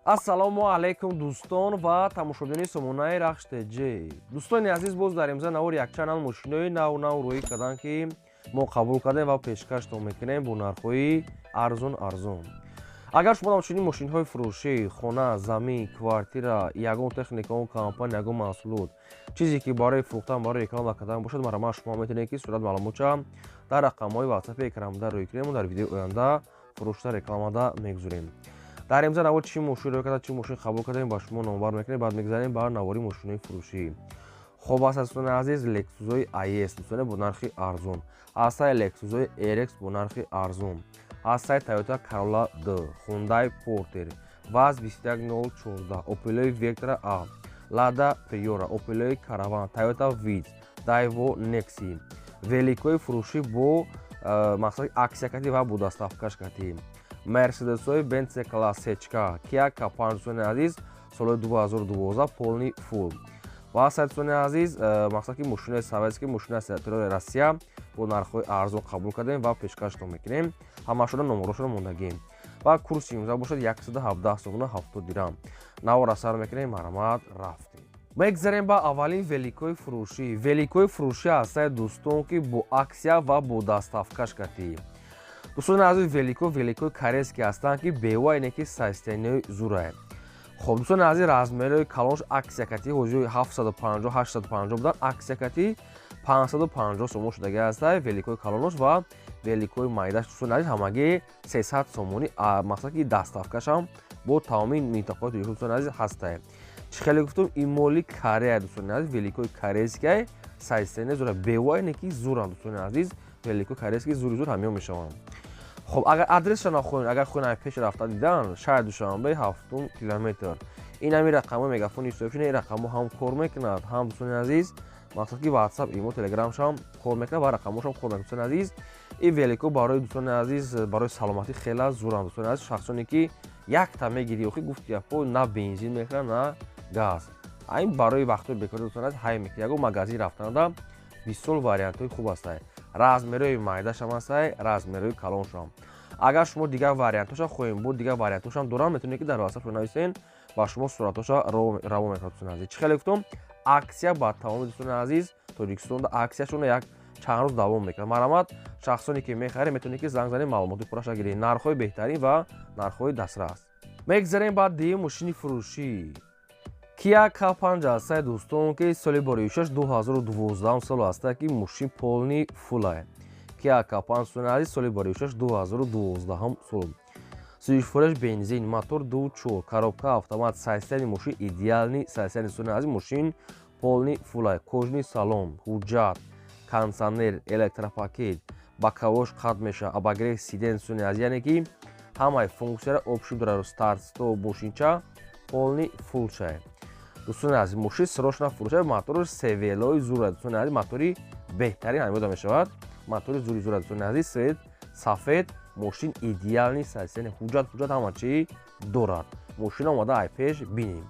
Ассалому алайкум, дӯстон ва тамошобинони сомонаи Рахш ТЖ. Дӯстони азиз, боз дар имза навор якчанд нав мошинои нав нав рӯӣ карданд, ки мо қабул кардем ва пешкаштон мекунем бо нархҳои арзон арзон. Агар шумо ҳамчунин мошинҳои фурӯшӣ, хона, замин, квартира, ягон техника, он компания, ягон маҳсулот, чизе ки барои фурӯхтан, барои реклама кардан бошад, марҳамат, шумо метавонед, ки сурат маълумотча дар рақамҳои ватсапи экранбуда рӯй кунем. Дар видеои оянда фурӯшта рекламада мегузорем. Дар имза навор чӣ мошин рӯй карда, чӣ мошин қабул кардем, ба шумо номбар мекунем. Баъд мегзарем ба навори мошинои фурӯшӣ. Хоб аст, дӯстони азиз, Лексусои IS, дӯстоне, бо нархи арзон ҳастай, Лексусои RX бо нархи арзон ҳастай, Toyota Corolla D, Hyundai Porter, ВАЗ 21014, Opel Vectra A, Lada Priora, Opel Caravan, Toyota Vitz, Daewoo Nexia, великои фурӯшӣ бо мақсади акция кати ва бо доставкаш кати, Мерседесҳои Benz C-класс сечка, Kia K5, дӯстони азиз, соли 2012, полный фул ва дӯстони азиз, мақсад ки мошинои советский, мошинои территорияи Россия бо нархҳои арзон қабул кардем ва пешкаштон мекунем. Ҳамашона номерошонро мондагем ва курси имрӯза бошад 117 сомона 70 дирам. Навора сар мекунем, марҳамат, рафтем. Мегзарем ба аввалин великои фурӯшӣ. Великои фурӯшӣ ҳастае, дӯстон, ки бо акция ва бо доставкаш кати. Дӯстони азиз, велико великои корейский ҳастанд, ки бева ине ки состояниеи зурае. Хоб, дӯстони азиз, размерои калонш акция кати ҳозир 750, 850 будан, акция кати 550 сомон шудаги ҳастай великои калонош ва великои майдаш, дӯстони азиз, ҳамагӣ 300 сомонӣ. Мақсад ки доставкашам бо тамоми минтақаҳои Тоҷикистон, дӯстони азиз, ҳастай. Чӣ хеле гуфтум, ин моли Корея, дӯстони азиз, великои корейскай, состояние зура, бева ине ки зуранд. Дӯстони азиз, великои корейский зури зур ҳамиён мешаванд. Хоб, агар адресша нахоҳем, агар хоҳем пеш рафта дидан, шаҳри Душанбе, ҳафтум километр. Ин ҳами рақамҳои мегафони ҳисобшуда, ин рақамҳо ҳам кор мекунад, ҳам, дӯстони азиз, мақсад ки Ватсап, Имо, Телеграмшам кор мекунад ва рақамҳошам кор мекунад. Дӯстони азиз, ин велико барои дӯстони азиз, барои саломатӣ хела зуранд. Дӯстони азиз, шахсоне ки якта мегири, охи гуфти япо, на бензин мехӯрад, на газ. Ин барои вақтҳои бекорӣ, дӯстони азиз, ҳай мекунад. Ягон магазин рафтанада бисёр вариантҳои хуб ҳастай. Размерои майдашам ҳастай, размерои калоншам. Агар шумо дигар вариантҳоша хоҳем буд, дигар вариантҳошам дорам, метавонед, ки дар ватсап нависен, ба шумо суратҳоша раво мекунад. Дӯстони азиз, чӣ хеле гуфтум, акция ба тамоми, дӯстони азиз, Тоҷикистонда акцияшона як чанд рӯз давом мекунад. Марҳамат, шахсоне ки мехаред, метавонед, ки занг занед, маълумоти пурраша гиред, нархҳои беҳтарин ва нархҳои дастрас. Мегзарем ба дуюм мошини фурӯшӣ. Kia K5 ҳастай, дӯстон, ки соли боришаш 2012 сол ҳастай, ки мошин полный фулай. Kia K5, дӯстони азиз, соли боришаш 2012 сол, сӯзишвораш бензин, мотор 2.4, коробка автомат. Состояние мошин идеальный состояние, дӯстони азиз, мошин полный фулай, кожаный салон, ҳуҷҷат, кондитсионер, электропакет, боковош қатъ мешавад, обогрев сидений, дӯстони азиз, яъне ки ҳамаи функсияра общий дорад, старт стоп, мошинча полный фул шай. Дӯстони азиз, мошин срочно фурӯша. Моторш CVL-ои зура, дӯстони азиз, мотори беҳтарин ҳамёда мешавад, мотори зури зура. Дӯстони азиз, цвет сафед, мошин идеальный состояние, ҳуҷҷат ҳама чӣ дорад. Мошина омада ай пеш бинем.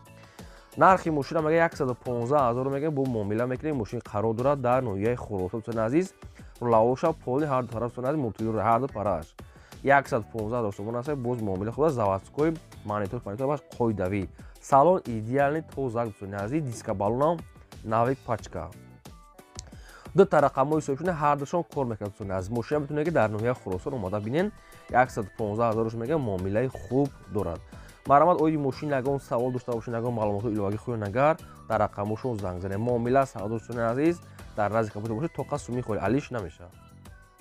Нархи мошина мега 115 000 мегӯем, бо муомила мекунем. Мошин қарор дорад дар ноҳияи Хуросон, дӯстони азиз. Рулавоша полный ҳарду тараф, дӯстони азиз, мултируля ҳарду параш. 115 000 сомон аст, боз муомила хуб аст. Заводской монитор, монитор баш қоидавӣ, салон идеальный, тоза, дӯстони азиз, диска баллонам нави пачка. Дута рақамҳои ҳисобшуда, ҳардушон кор мекунад. Дӯстони азиз, мошина метавонед, ки дар ноҳияи Хуросон омада бинен. 115 000 мегӯям, муомилаи хуб дорад. Марҳамат, оиди мошин ягон савол дошта бошед, ягон маълумотҳои иловагӣ хоҳед, агар дар рақамҳошон занг занед. Муомила савдо, дӯстони азиз, дар назди компютер бошед, тоқа суми холи алиш намешавад.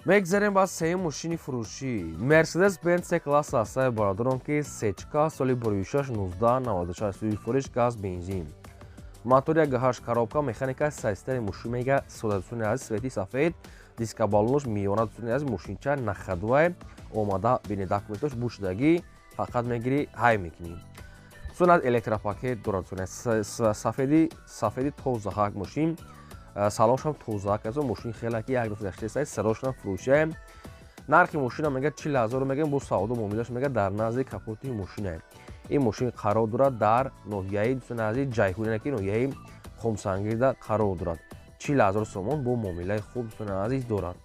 Мегзарем ба сеюм мошини фурӯшӣ. Мерседес Бенз C класс ҳастаи, бародарон, ки сечка, соли боришаш 1996, сӯзишвориш газ, бензин, мотор 1.8, коробка механика. Состояние мошин мега сода, дӯстони азиз, цвети сафед, диска баллонош миёна. Дӯстони азиз, мошинча на ходовай, омада бинед, документош бушдагӣ, фақат мегирӣ, ҳай мекунӣ. Дӯстони азиз, электропакет дорад, дӯстони, сафеди сафеди тозаҳак мошин, салоншам тозаҳак аст. Мошин хеле ки як дафъа гаштаист, срочно фурӯшае. Нархи мошина мега 40 000 мегӯем, бо савдо муомилаш мега дар назди капоти мошина. Ин мошин қарор дорад дар ноҳияи, дӯстони азиз, Ҷайҳун, яъне ки ноҳияи Хумсангирда қарор дорад. 40 000 сомон бо муомилаи хуб, дӯстони азиз, дорад.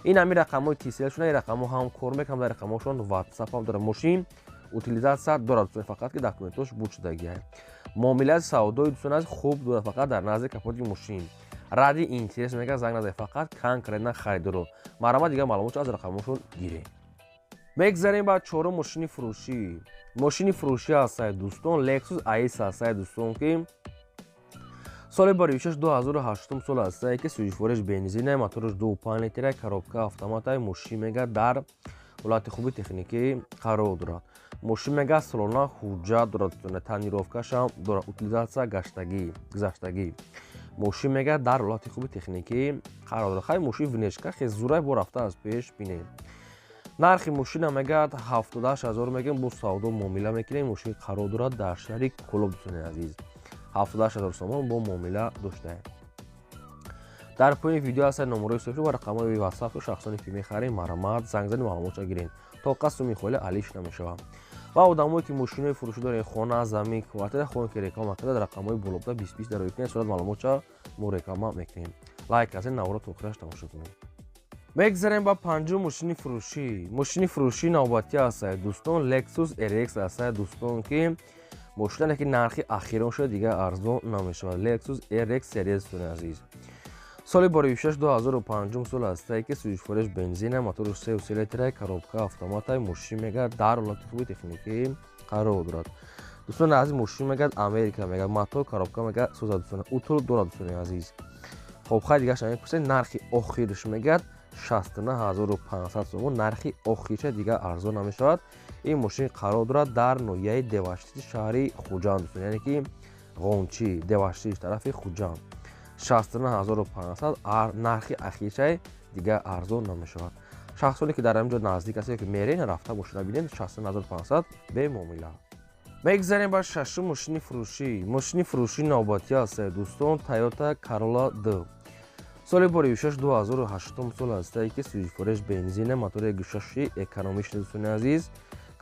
Ин ҳамин рақамҳои Tcell шуна, ин рақамҳо ҳам кор мекунам, дар рақамҳошон Ватсап ҳам дорад мошин. Утилизация дорад, дӯстони, фақат ки документош буд шудагиа. Муомилаи савдои, дӯстон азиз, хуб дорад, фақат дар назди капоти мошин. Ради интерес мега занг назанед, фақат конкретно харидоро. Марҳамат, дигар маълумотшо аз рақамошон гиред. Мегзарем ба чорум мошини фурӯшӣ. Мошини фурӯшӣ ҳастае, дӯстон, Lexus IS ҳастае, дӯстон, ки соли баришаш 2008 сол ҳастае, ки сӯзишвориш бензина, мотораш 2,5 литра, коробка автоматай. Мошин мега дар ҳолати хуби техникӣ қарор дорад. Мошин мега солона ҳуҷҷат дорад, тонировкашам дорад, утилизация гаштагӣ, гузаштагӣ. Мошин мега дар ҳолати хуби техникӣ қарор дорад. Хай, мошин внешка хел зурай, бо рафта аз пеш бинем. Нархи мошина мегӯяд 78 000 мегӯем, бо савдо муомила мекунем. Мошин қарор дорад дар шаҳри Кӯлоб, дӯстони азиз. 78 000 сомон бо муомила доштаем. Дар поёни видео ҳастанд номерои ҳисобшуда ва рақамҳои ватсапу. Шахсоне ки мехарем, марҳамат, занг зани, маълумотша гирем. То қасуми холи алиш намешавад. Ва одамое ки мошинои фурӯшӣ дорем, хона, замин, квартира, хоҳем ки реклама карда, дар рақамҳои болобуда 20 20 дарои кунед, сурат маълумотша мо реклама мекунем. Лайк касен, наворо то охираш тамошо кунем. Мегзарем ба панҷум мошини фурӯшӣ. Мошини фурӯшии навбатӣ ҳастае, дӯстон, Lexus RX ҳастае, дӯстон, ки мошинае ки нархи ахирон шуда, дигар арзон намешавад. Lexus RX серия, дӯстони азиз, соли боришаш 2005 сол ҳастае, ки сӯзишвориш бензина, мотору 3,3 литра, коробка автоматай. Мошин мегӯяд дар ҳолати хуби техникӣ қарор дорад. Дӯстони азиз, мошин мегӯяд Америка, мегӯяд мотор, коробка мегӯяд соза, дӯстони, утул дорад, дӯстони азиз. Хоб, хай, дигарша мепурсед. Нархи охирш мегӯяд 69 500 сомон. Нархи охирша, дигар арзон намешавад. Ин мошин қарор дорад дар ноҳияи Деваштичи шаҳри Хуҷанд, дӯстон, яъне ки Ғончи, Деваштич, тарафи Хуҷанд. 69 500 нархи ахиршай, дигар арзон намешавад. Шахсоне ки дар ҳамин ҷо наздик ҳастед, ки мерен, рафта мошина бинед. 69 500 бемуомила. Мегзарем ба шашум мошини фурӯшӣ. Мошини фурӯшии навбатӣ ҳастае, дӯстон, Toyota Corolla D, соли боришаш 2008 сол ҳастае, ки сӯзишвориш бензина, мотори гӯшаши экономичный, дӯстони азиз,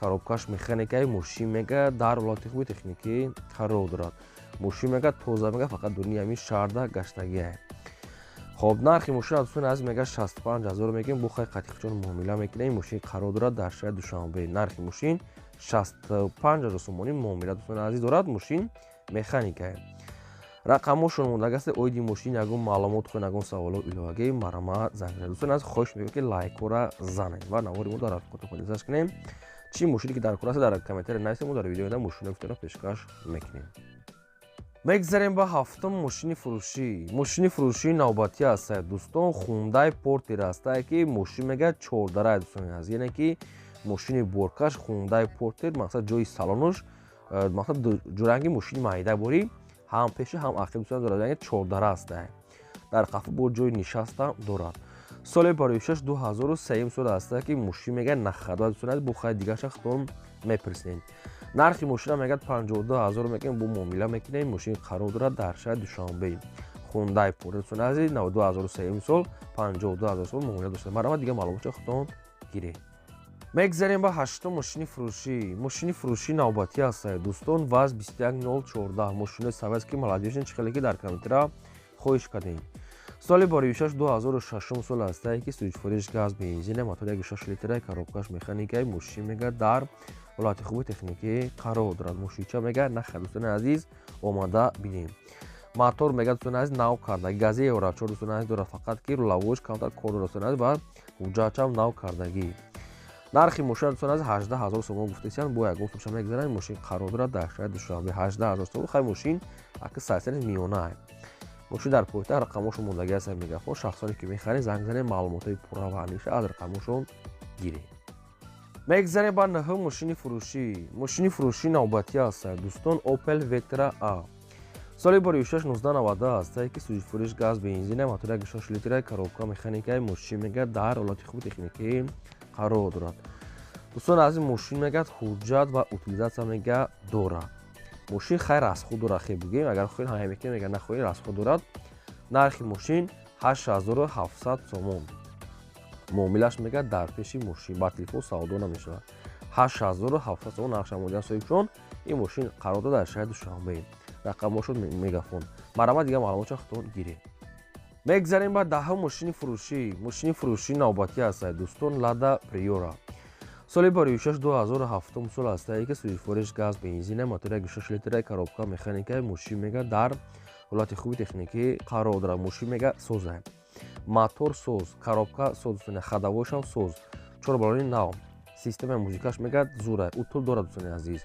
коробкаш механикаи. Мошин мега дар ҳолати хуби техникӣ қарор дорад. Мошин мега тоза, мега фақат дуни ҳамин шаҳрда гаштагиа. Хоб, нархи мошина, дӯстони азиз, мега 65 000 мегӯем, бо хай қатиқчон муомила мекунем. Мошин қарор дорад дар шаҳри Душанбе. Нархи мошин 65 000 сомонӣ, муомила, дӯстони азиз, дорад. Мошин механикае. Рақамҳошон мондагаст. Оиди мошин ягон маълумот хоҳед, ягон саволо иловагӣ, марҳамат, занг занед. Дӯстони азиз, хоҳиш мекунем, ки лайкҳоро занед ва навори мо дар рафиқотон поделиться кунем. Чӣ мошине ки дар кор аст, дар комментария нависед, мо дар видеои оянда мошинои гуфтаро пешкаш мекунем. Мегзарем ба ҳафтум мошини фурӯшӣ. Мошини фурӯшии навбатӣ ҳастае, дӯстон, Хундай Портер ҳастае, ки мошин мегӯяд чордарае, дӯстони азиз, яъне ки мошини боркаш Хундай Портер. Мақсад, ҷои салонош мақсад ҷуранги мошини майда борӣ, ҳам пеши, ҳам ақиб, дӯстон, дорад, яъне чордара ҳастае. Дар қафо бо ҷои нишаста дорад. Соли бароишаш 2003 сол ҳастае, ки мошин мегӯяд на ходу, дӯстони азиз, бо хай дигарша худтон мепурсед. Нархи мошина мегӯяд 52 000 мекунем, бо муомила мекунем. Мошин қарор дорад дар шаҳри Душанбе. Хундай Портер, дӯстони азиз, 2003 сол, 52 000 сом муомила дошта. Марҳамат, дигар маълумотша худтон гиред. Мегзарем ба ҳаштум мошини фурӯшӣ. Мошини фурӯшии навбатӣ ҳастае, дӯстон, ВАЗ 21014, мошинои советский, молодёжный, чӣ хеле ки дар комментария хоҳиш кардем. Соли боришаш 2006 сол ҳастае, ки сӯзишвориш газ, бензина, мотор 1,6 литра, коробкаш механикаи. Мошин мега дар ҳолати хуби техникӣ қарор дорад. Мошинча мега наха, дӯстони азиз, омада бинем. Мотор мега, дӯстони азиз, нав кардагӣ, гази Евро 4, дӯстони азиз, дорад, фақат ки руловойш камтар кор дорад, дӯстони азиз, ва ҳуҷҷатчам нав кардагӣ. Нархи мошина, дӯстони азиз, 18 000 сомон гуфтесиян, бо ягон сумша мегзаранд. Мошин қарор дорад дар шаҳри Душанбе. 18 000 сомон. Хай, мошин аки сайсани миёнаа. Мошин дар пойтахт, рақамҳошон мондагӣ ҳастанд, Мегафон. Шахсоне ки мехаред, занг занед, маълумотҳои пурра ва аниша аз рақамҳошон гиред. Мегзарем ба нӯҳум мошини фурӯшӣ. Мошини фурӯшии навбатӣ ҳастанд, дӯстон, Opel Vectra A, соли боришаш 1990 ҳастае, ки сӯзишвориш газ, бензина, мотор 1,6 литра, коробка механикаи. Мошин мегӯяд дар ҳолати хуби техникӣ қарор дорад. Дӯстон азиз, мошин мегӯяд ҳуҷҷат ва утилизация мегӯяд дорад. Мошин хайр расход дорад, хел бигӯем, агар хоҳед ҳая мекунем, агар нахоҳед, расход дорад. Нархи мошин 8700 сомон. Муомилаш мегӯяд дар пеши мошин, ба телефон савдо намешавад. 8700 сомон нархша модиан соҳибшон. Ин мошин қарор дорад дар шаҳри Душанбе. Рақамҳошон Мегафон. Марҳамат, дигар маълумотша худтон гиред. Мегзарем ба даҳум мошини фурӯшӣ. Мошини фурӯшии навбатӣ ҳастад, дӯстон, Лада Приора, Соли 2006 2007 сол ҳастае, ки сӯзишвориш газ, бензина, мотор 1.6 литра, коробка механика. Мошин мега дар ҳолати хуби техникӣ қарор дорад. Мошин мега соза, мотор соз, коробка соз, ходовойшам соз, чор балони нав, системаи музикаш мега зура, утул дорад. Дӯстони азиз,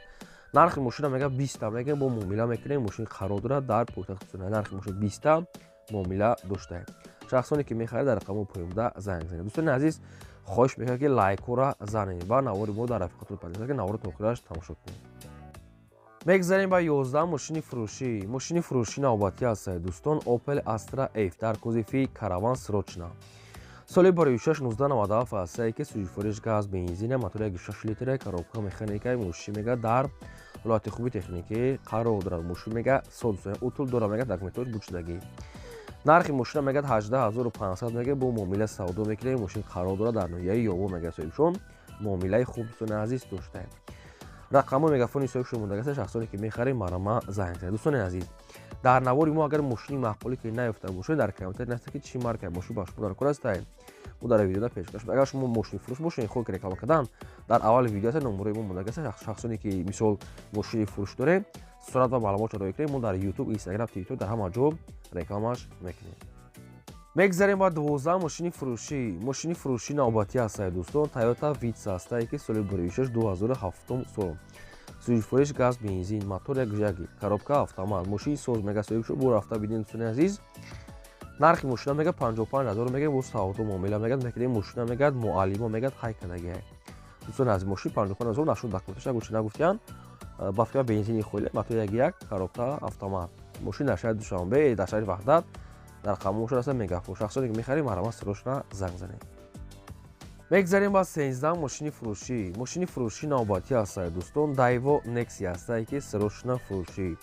нархи мошина мега 20-та мегем, бо муомила мекунем. Мошин қарор дорад дар пойтахт. Нархи мошин 20-та, муомила доштаем. Шахсоне ки мехаред, дар рақамҳои поёнбуда занг занед. Дӯстони азиз, хоҳиш мекунам, ки лайкҳоро занед ва навори мо дар рафиқатон пазиред, ки наворо то охираш тамошо кунед. Мегзарем ба 11 мошини фурӯшӣ. Мошини фурӯшӣ навбатӣ ҳастад, дӯстон, Opel Astra F дар кузови Караван срочно. Соли 2006 1997 ҳастае, ки сӯзишвориш газ, бензина, мотор 1.6 литра, коробка механика. Мошин мега дар ҳолати хуби техникӣ қарор дорад. Мошин мега соз, утул дорад, мега документҳош бучдагӣ. Нархи мошина мегӯяд 18 500 мега, бо муомила савдо мекунем. Мошин қарор дорад дар ноҳияи Ёво, мега соҳибшон муомилаи хуб, дӯстони азиз, доштаем. Рақамҳои мегафони соҳибшон мондагааст. Шахсоне ки мехарем, марама занг занед. Дӯстони азиз, дар навори мо агар мошини маъқулӣ ки наёфта бошед, дар комментарий нависед, ки чӣ маркаи мошин ба шумо дар кор астае, мо дар видеода пешкаш. Агар шумо мошини фурӯш бошед, хоҳед ки реклама кардан, дар аввали видео аст номерои мо мондагааст. Шахсоне ки, мисол, мошини фурӯш дорем, сурат ва маълумотро роя кунем, мо дар Ютуб, Инстаграм, Тикток, дар ҳама ҷо рекламаш мекунем. Мегзарем ба 12 мошини фурӯшӣ. Мошини фурӯшӣ навбатӣ ҳастае, дӯстон, Тойота Витс ҳастае, ки соли 2006 2007 сол, сӯзишвориш газ, бензин, мотор 1.1, коробка автомат. Мошини соз, мега соҳиб шуд, бо рафта бидин. Дӯстони азиз, нархи мошина мега 55 000 мега, бо савдо муомила мегад мекунем. Мошина мегад муаллимо мегад ҳай кардагиа. Дӯстони азиз, мошин 55 000 нашуд, документаша гӯша нагуфтиян. Ба фикра, бензини холи, мотор 1.1, коробка автомат. Мошин дар шаҳри Душанбе, дар шаҳри Ваҳдат, дар қамошон аста мегафон. Шахсоне ки мехарем, марҳамат, срочно занг занед. Мегзарем ба 13 мошини фурӯшӣ. Мошини фурӯшӣ навбатӣ ҳастае, дӯстон, Дайво Некси ҳастае, ки срочно фурӯшӣ.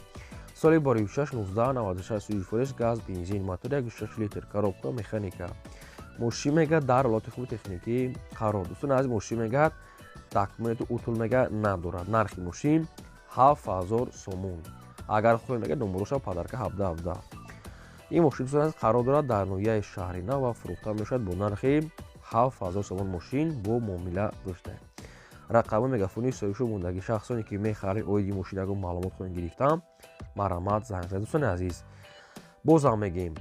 Соли 2006 1996, сӯзишвориш газ, бензин, мотор 1.6 литр, коробка механика. Мошин мега дар ҳолати хуби техникӣ қарор. Дӯстони азиз, мошин мегӯяд документу утул мега надорад. Нархи мошин 7000 сомон. Агар хоҳед, мега номероша подарка 17 17. Ин мошин, дӯстони азиз, қарор дорад дар ноҳияи Шаҳри Нав ва фурӯхта мешавад бо нархи 7000 сомон. Мошин бо муомила доштаем. Рақами мегафонии соҳибшо мондагӣ. Шахсоне ки мехаред, оиди мошин ягон маълумот хоҳед гирифтан, марҳамат, занг занед. Дӯстони азиз, бозам мегӯем,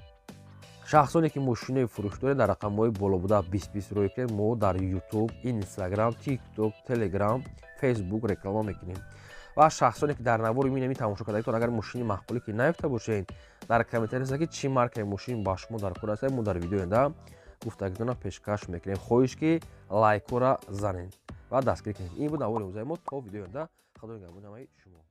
шахсоне ки мошинои фурӯш доред, дар рақамҳои боло буда 20 20 рӯй кунед. Мо дар Ютуб, Инстаграм, Тикток, Телеграм, Фейсбук реклама мекунем. Ва шахсоне ки дар навори минами тамошо кардагитон, агар мошини маъқулӣ ки наёфта бошед, дар комментарий нависед, ки чӣ маркаи мошин ба шумо дар кор аст, мо дар видеои оянда гуфтагитона пешкаш мекунем. Хоҳиш, ки лайкҳоро занед ва дастгирӣ кунед. Ин буд навори имрӯзаи мо. То видеои оянда, худо нигаҳбони ҳамаи шумо.